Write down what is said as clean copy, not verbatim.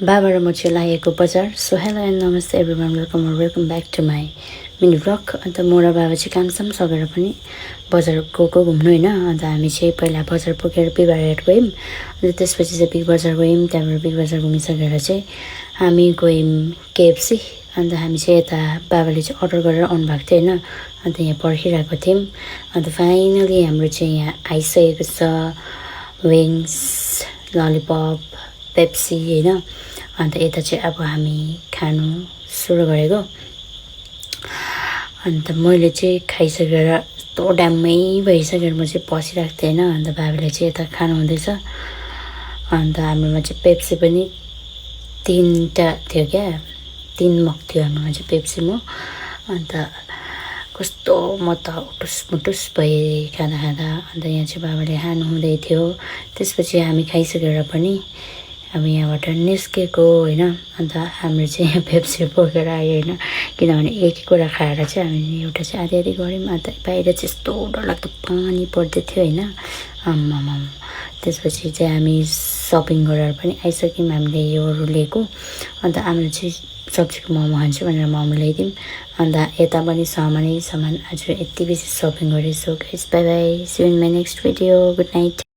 बाबा र म चाहिँ लागेको बजार. सो हेलो एन्ड नमस्ते everyone, welcome back to my mini vlog. अन्त म र बाबा चाहिँ कामसाम सकेर पनि बजार गएको घुम्नु होइन. अन्त हामी चाहिँ पहिला बजार पुगेर बिहिबार हाट गयौँ. अन्त त्यसपछि चाहिँ बिग बजार गयौँ. त्यहाँबाट बिग बजार घुमिसकेर चाहिँ हामी गयौँ केएफसी. अन्त हामी चाहिँ यता बाबाले चाहिँ अर्डर गरेर आउनु भएको थियो होइन. अन्त यहाँ पर्खिरहेको थियौँ. अन्त फाइनली हाम्रो चाहिँ यहाँ आइसकेको छ विङ्स, ललिपप, पेप्सी होइन. अन्त यता चाहिँ अब हामी खानु सुरु गरेको. अन्त मैले चाहिँ खाइसकेर यस्तो ड्याम्मै भइसकेर म चाहिँ बसिरहेको थिएँ होइन. अन्त बाबाले चाहिँ यता खानु हुँदैछ. अन्त हाम्रोमा चाहिँ पेप्सी पनि 3टा थियो क्या, 3 मग थियो हाम्रोमा चाहिँ पेप्सी म. अन्त कस्तो म त उटुस भएँ खाँदा. अन्त यहाँ चाहिँ बाबाले खानु हुँदै थियो. त्यसपछि हामी खाइसकेर पनि अब यहाँबाट निस्केको होइन. अन्त हाम्रो चाहिँ यहाँ पेप्सी बोकेर आयो होइन. किनभने एक कुरा खाएर चाहिँ हामी एउटा चाहिँ आधी गऱ्यौँ. अन्त बाहिर चाहिँ यस्तो डरलाग्दो पानी पर्दै थियो होइन. आम्मामा. त्यसपछि चाहिँ हामी सपिङ गरेर पनि आइसक्यौँ. हामीले योहरू लिएको. अन्त आमाले चाहिँ सब्जीको मोमो खान्छु भनेर मोमो ल्याइदिउँ. अन्त यता पनि सामान आज यति बेसी सपिङ गरेँ. So guys bye bye, see you in my next video. Good night.